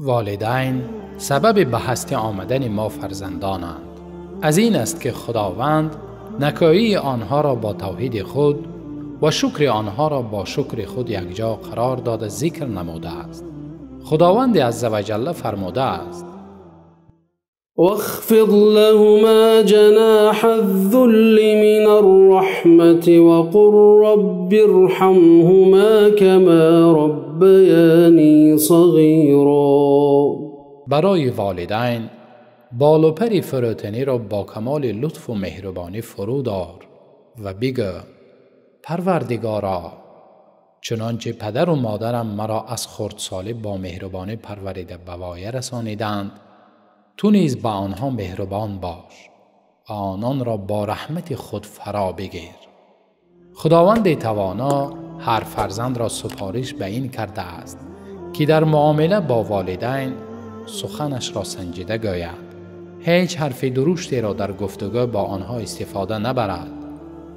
والدین سبب به هستی آمدن ما فرزندانند. از این است که خداوند نکایی آنها را با توحید خود و شکر آنها را با شکر خود یکجا قرار داده ذکر نموده است. خداوند عزوجل فرموده است: واخفض لهما جناح الذل من الرحمة وقل رب ارحمهما كما ربياني صغيرا. برای والدین بال و پر فروتنی را با کمال لطف و مهربانی فرو دار و بگو: پروردگارا، چنانچه پدر و مادرم مرا از خردسالی با مهربانی پروریده به وایه رسانیدند، تو نیز به آنها مهربان باش و آنان را با رحمت خود فرا بگیر. خداوند توانا هر فرزند را سپارش به این کرده است که در معامله با والدین سخنش را سنجیده گوید، هیچ حرف درشتی را در گفتگو با آنها استفاده نبرد،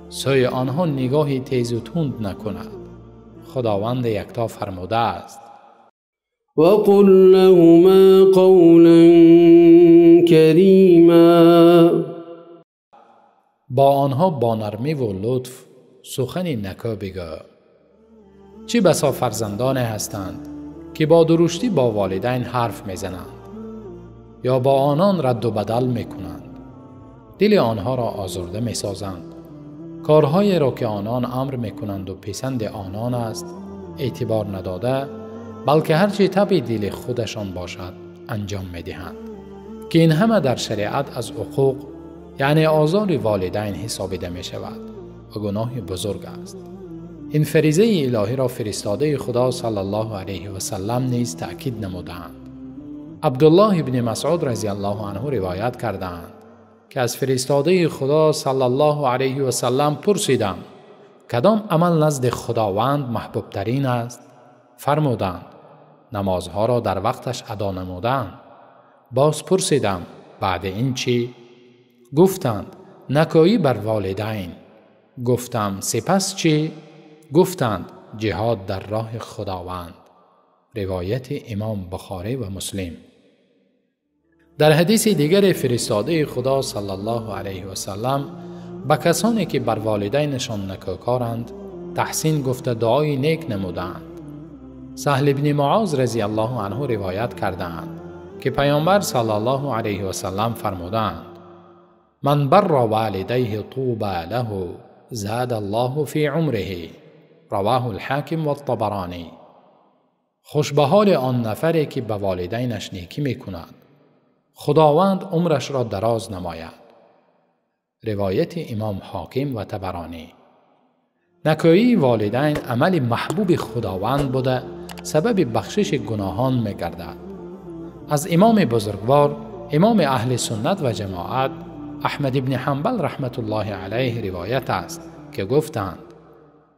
سوی آنها نگاه تیز و تند نکند. خداوند یکتا فرموده است: وقل لهما قولا کریما. با آنها با نرمی و لطف سخن نکو بگو. چه بسا فرزندان هستند که با درشتی با والدین حرف میزنند یا با آنان رد و بدل میکنند، دل آنها را آزرده میسازند، کارهایی را که آنان امر میکنند و پسند آنان است اعتبار نداده، بلکه هرچی طبع دل خودشان باشد انجام میدهند، که این همه در شریعت از حقوق یعنی آزار والدین حسابیده می شود و گناه بزرگ است. این فریضه الهی را فرستاده خدا صلی الله علیه و سلم نیز تأکید نمودند. عبدالله ابن مسعود رضی الله عنه روایت کردند که از فرستاده خدا صلی الله علیه و سلم پرسیدم کدام عمل نزد خداوند محبوب ترین است؟ فرمودند: نمازها را در وقتش ادا نمودند. باز پرسیدم بعد این چی؟ گفتند: نکویی بر والدین. گفتم سپس چی؟ گفتند: جهاد در راه خداوند. روایت امام بخاری و مسلم. در حدیث دیگر فرستاده خدا صلی الله علیه و سلم به کسانی که بر والدینشان نکوکارند تحسین گفته دعای نیک نمودند. سهل ابن معاذ رضی الله عنه روایت کردند که پیامبر صلی الله علیه و سلم فرمودند: من بر والدیه طوبی له زاد الله فی عمره. رواه الحاکم و الطبرانی. خوش به حال آن نفری که به والدینش نیکی میکند، خداوند عمرش را دراز نماید. روایت امام حاکم و طبرانی. نکویی والدین عمل محبوب خداوند بوده، سبب بخشش گناهان میگردد. از امام بزرگوار، امام اهل سنت و جماعت احمد ابن حنبل رحمت الله علیه روایت است که گفتند: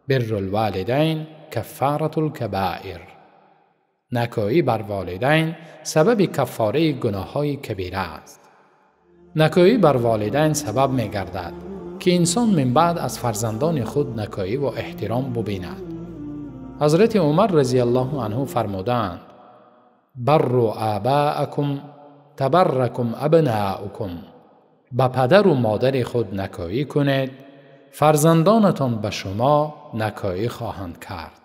بر الوالدین کفارة الکبائر. نکویی بر والدین سبب کفاره گناه‌های کبیره است. نکویی بر والدین سبب میگردد که انسان من بعد از فرزندان خود نکویی و احترام ببیند. حضرت عمر رضی الله عنه فرمودند: بروا آباءکم تبرکم ابناؤکم. به پدر و مادر خود نکویی کنید، فرزندانتان به شما نکویی خواهند کرد.